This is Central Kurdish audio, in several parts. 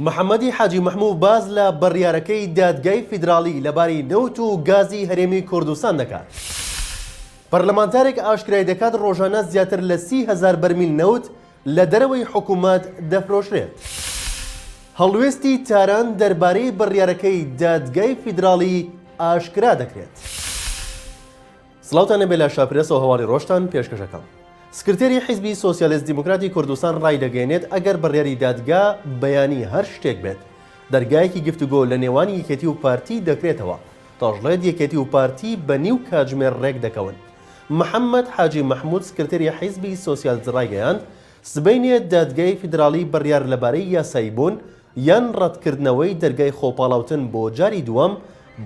محەمەدی حاجی مەحموو باس لە بڕیارەکەی دادگای فیدراڵی لەبارەی نەوت و گازی هەرێمی کوردستان دەکات. پەرلەمانتارێک ئاشکرای دەکات ڕۆژانە زیاتر لە 30 هەزار بەرمیل نەوت لە دەرەوەی حکومەت دەفرۆشرێت. هەڵوێستی تاران دەربارەی بڕیارەکەی دادگای فیدراڵی ئاشکرا دەکرێت. سڵاوتان لێبێ لە شاپرێسەوە هەواڵی ڕۆژتان پێشکەش ئەکەم. سکرتێری حیزبی سۆسیالست دیموکراتی کوردستان ڕایدەگەیەنێت ئەگەر بڕیاری دادگا بەیانی هەر شتێک بێت دەرگایەکی گفتوگۆ لە نێوان یەکێتی و پارتی دەکرێتەوە دەشڵێت یەکێتی و پارتی بە نیو کاتژمێر ڕێک دەکەون. محەمەد حاجی مەحمود سکرتێری حیزبی سۆسیالست ڕایگەیاند سبەینێ دادگای فیدراڵی بڕیار لەبارەی یاساییبوون یان ڕەتکردنەوەی دەرگای خۆپاڵاوتن بۆ جاری دووەم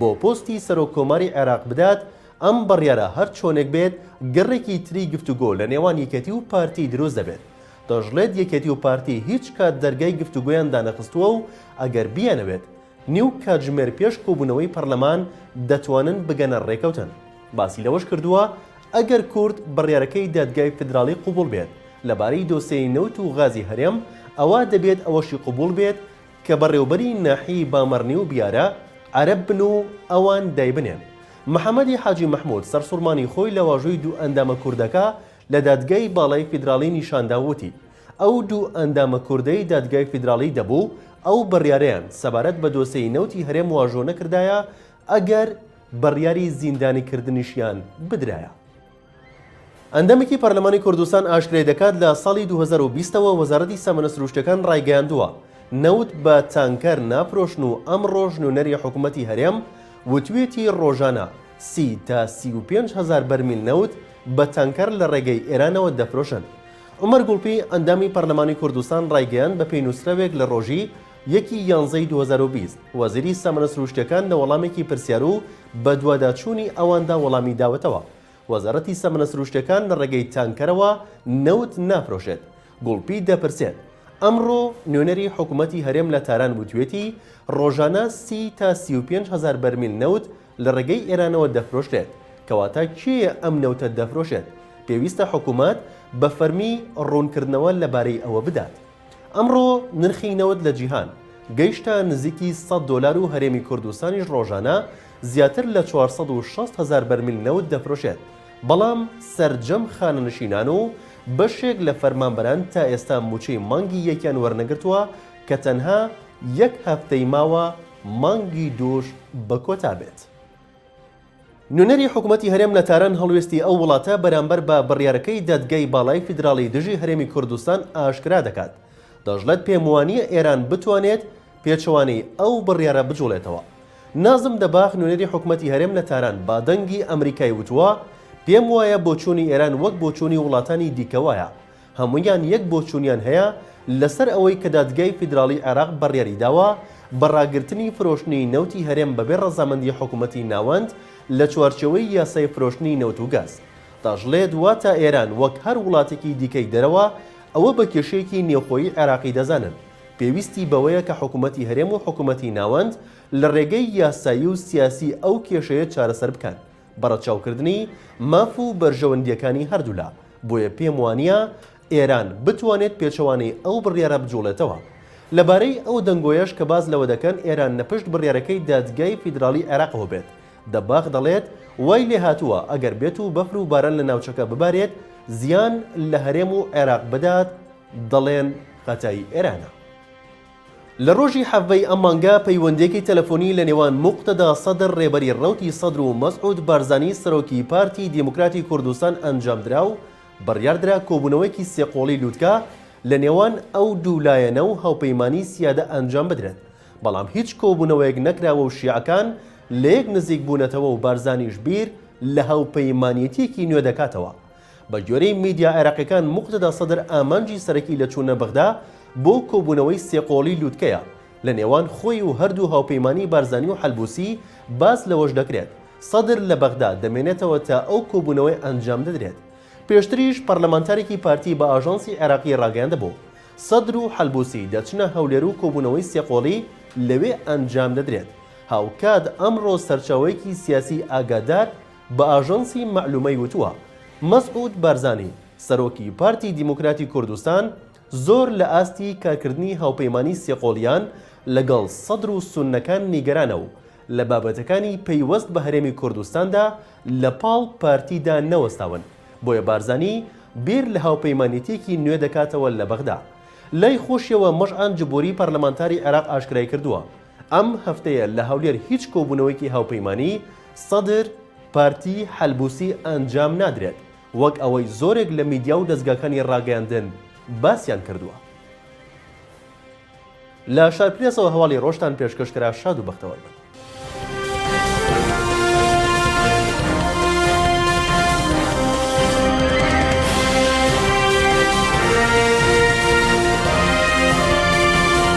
بۆ پۆستی سەرۆک کۆماری عێراق بدات، ئەم بڕیارە هەر چۆنێک بێت گڕێکی تری گفتوگۆ لە نێوان یەکێتی و پارتی دروست دەبێت. دەشڵێت یەکێتی و پارتی هیچ کات دەرگای گفتوگۆیان دانەخستووە و ئەگەر بیانەوێت نیو کاتژمێر پێش کۆبوونەوەی پەرلەمان دەتوانن بگەنە ڕێکەوتن. باسی لەوەش کردووە، ئەگەر کورد بڕیارەکەی دادگای فیدراڵی قبوڵ بێت لەبارەی دۆسێی نەوت و غازی هەرێم، ئەوا دەبێت ئەوەشی قبوڵ بێت کە بەڕێوبەری ناحیەی بامەڕنی و بیارە عەرەب بن و ئەوان دایبنێن. محەمەدی حاجی مەحمود سەرسوڕمانی خۆی لە واژۆی دوو ئەندامە کوردەکە لە دادگای باڵای فیدراڵی نیشاندا و وتی، ئەو دوو ئەندامە کوردەی دادگای فیدراڵی دەبوو ئەو بڕیارەیان سەبارەت بە دۆسێی نەوتی هەرێم واژۆ نەکردایە ئەگەر بڕیاری زیندانیکردنیشیان بدرایە. ئەندامێکی پەرلەمانی کوردستان ئاشکرای دەکات لە ساڵی 2020 ەوە وەزارەتی سامانە سروشتیەکان ڕایگەیاندووە نەوت بە تانکەر نافرۆشن و ئەمڕۆش نوێنەری حکومەتی هەرێم وتویەتی ڕۆژانە 30 تا 35 هەزار بەرمیل نەوت بە تانکەر لە ڕێگەی ئێرانەوە دەفرۆشن. عومەر گوڵپی ئەندامی پەرلەمانی کوردستان ڕایگەیاند بەپێی نووسراوێک لە ڕۆژی یەکی یانزەی 2020 وەزیری سامانە سروشتیەکان لە وەڵامێکی پرسیار و بەدواداچوونی ئەواندا وەڵامی داوەتەوە وەزارەتی سامانە سروشتیەکان لە ڕێگەی تانکەرەوە نەوت نافرۆشێت. گوڵپی دەپرسێت، ئەمڕۆ نوێنەری حکومەتی هەرێم لە تاران وتوێتی ڕۆژانە 30 تا 35 هەزار بەرمیل نەوت لە ڕێگەی ئێرانەوە دەفرۆشرێت، کەواتە کێیە ئەم نەوتە دەفرۆشێت؟ پێویستە حکومەت بە فەرمی ڕوونکردنەوە لەبارەی ئەوە بدات. ئەمڕۆ نرخی نەوت لە جیهان گەیشتە نزیکی 100 دۆلار و هەرێمی کوردستانیش ڕۆژانە زیاتر لە 460 هەزار بەرمیل نەوت دەفرۆشێت، بەڵام سەرجەم خانەنشینان و بەشێک لە فەرمانبەران تا ئێستا مووچەی مانگی یەکیان وەرنەگرتووە کە تەنها یەک هەفتەی ماوە مانگی دووش بە کۆتا بێت. نوێنەری حکومەتی هەرێم لە تاران هەڵوێستی ئەو وڵاتە بەرامبەر بە بڕیارەکەی دادگای باڵای فیدراڵی دژی هەرێمی کوردستان ئاشکرا دەکات، دەشڵێت پێموانییە ئێران بتوانێت پێچەوانەی ئەو بڕیارە بجوڵێتەوە. نازم دەباغ نوێنەری حکومەتی هەرێم لە تاران بە دەنگی ئەمریکای وتووە، پێموایە بۆچوونی ئێران وەک بۆچوونی وڵاتانی دیکە وایە، هەموویان یەک بۆچوونیان هەیە لەسەر ئەوەی کە دادگای فیدراڵی عێراق بڕیاری داوە بە ڕاگرتنی فرۆشتنی نەوتی هەرێم بەبێ ڕەزامەندی حکومەتی ناوەند لە چوارچێوەی یاسای فرۆشتنی نەوت و گاز. دەشڵێت واتە ئێران وەک هەر وڵاتێکی دیکەی دەرەوە ئەوە بە کێشەیەکی نێوخۆیی عێراقی دەزانن پێویستی بەوەیە کە حکومەتی هەرێم و حکومەتی ناوەند لە ڕێگەی یاسایی و سیاسی ئەو کێشەیە چارەسەر بکەن بە ڕەچاوکردنی ماف و بەرژەوەندییەکانی هەردوولا، بۆیە پێم وانییە ئێران بتوانێت پێچەوانەی ئەو بڕیارە بجوڵێتەوە. لەبارەی ئەو دەنگۆیەش کە باس لەوە دەکەن ئێران لە پشت بڕیارەکەی دادگای فیدراڵی عێراقەوە بێت، دەباغ دەڵێت، وای لێهاتووە ئەگەر بێت و بەفر و باران لە ناوچەکە ببارێت زیان لە هەرێم و عێراق بدات، دەڵێن خەتای ئێرانە. لە ڕۆژی حەڤەی ئەم مانگە پەیوەندییەکی تەلەفۆنی لە نێوان موقتەدا سەدر ڕێبەری ڕەوتی سەدر و مەسعود بارزانی سەرۆکی پارتی دیموکراتی کوردستان ئەنجامدرا و بڕیاردرا کۆبوونەوەیەکی سێقۆڵی لوتکە لە نێوان ئەو دوو لایەنە و هاوپەیمانی سیادە ئەنجام بدرێت بەڵام هیچ کۆبوونەوەیەک نەکراوە و شیعەکان لەیەک نزیک بوونەتەوە و بارزانیش بیر لە هاوپەیمانێتییەکی نوێ دەکاتەوە. بە گوێرەی میدیا عێراقیەکان موقتەدا سەدر ئامانجی سەرەکی لە چوونە بەغدا بۆ کۆبوونەوەی سێقۆڵی لوتکەیە لە نێوان خۆی و هەردوو هاوپەیمانی بارزانی و حەلبوسی، باس لەوەش دەکرێت سەدر لە بەغدا دەمێنێتەوە تا ئەو کۆبوونەوەی ئەنجام دەدرێت. پێشتریش پەرلەمانتارێکی پارتی بە ئاژانسی عێراقی ڕاگەیاندبوو سەدر و حەلبوسی دەچنە هەولێر و کۆبوونەوەی سێقۆڵی لەوێ ئەنجام دەدرێت. هاوکات ئەمڕۆ سەرچاوەیەکی سیاسی ئاگادار بە ئاژانسی مەعلومەی وتووە، مەسعود بارزانی، سەرۆکی پارتی دیموکراتی کوردستان، زۆر لە ئاستی کارکردنی هاوپەیمانی سێقۆڵیان لەگەڵ سەدر و سوننەکان نیگەرانە و لە بابەتەکانی پەیوەست بە هەرێمی کوردستاندا لە پاڵ پارتیدا نەوەستاون، بۆیە بارزانی بیر لە هاوپەیمانێتییەکی نوێ دەکاتەوە لە بەغدا. لای خۆشیەوە مەشعان جبوری پەرلەمانتاری عێراق ئاشکرایکردووە، ئەم هەفتەیە لە هەولێر هیچ کۆبوونەوەیەکی هاوپەیمانی، سەدر، پارتی، حەلبوسی، ئەنجام نادرێت، وەک ئەوەی زۆرێک لە میدیا و دەزگاکانی ڕاگەیاندن باسیان کردووە. لە شارپرێسەوە هەواڵی ڕۆژتان پێشکەش کرا شاد و بەختەوەر بن.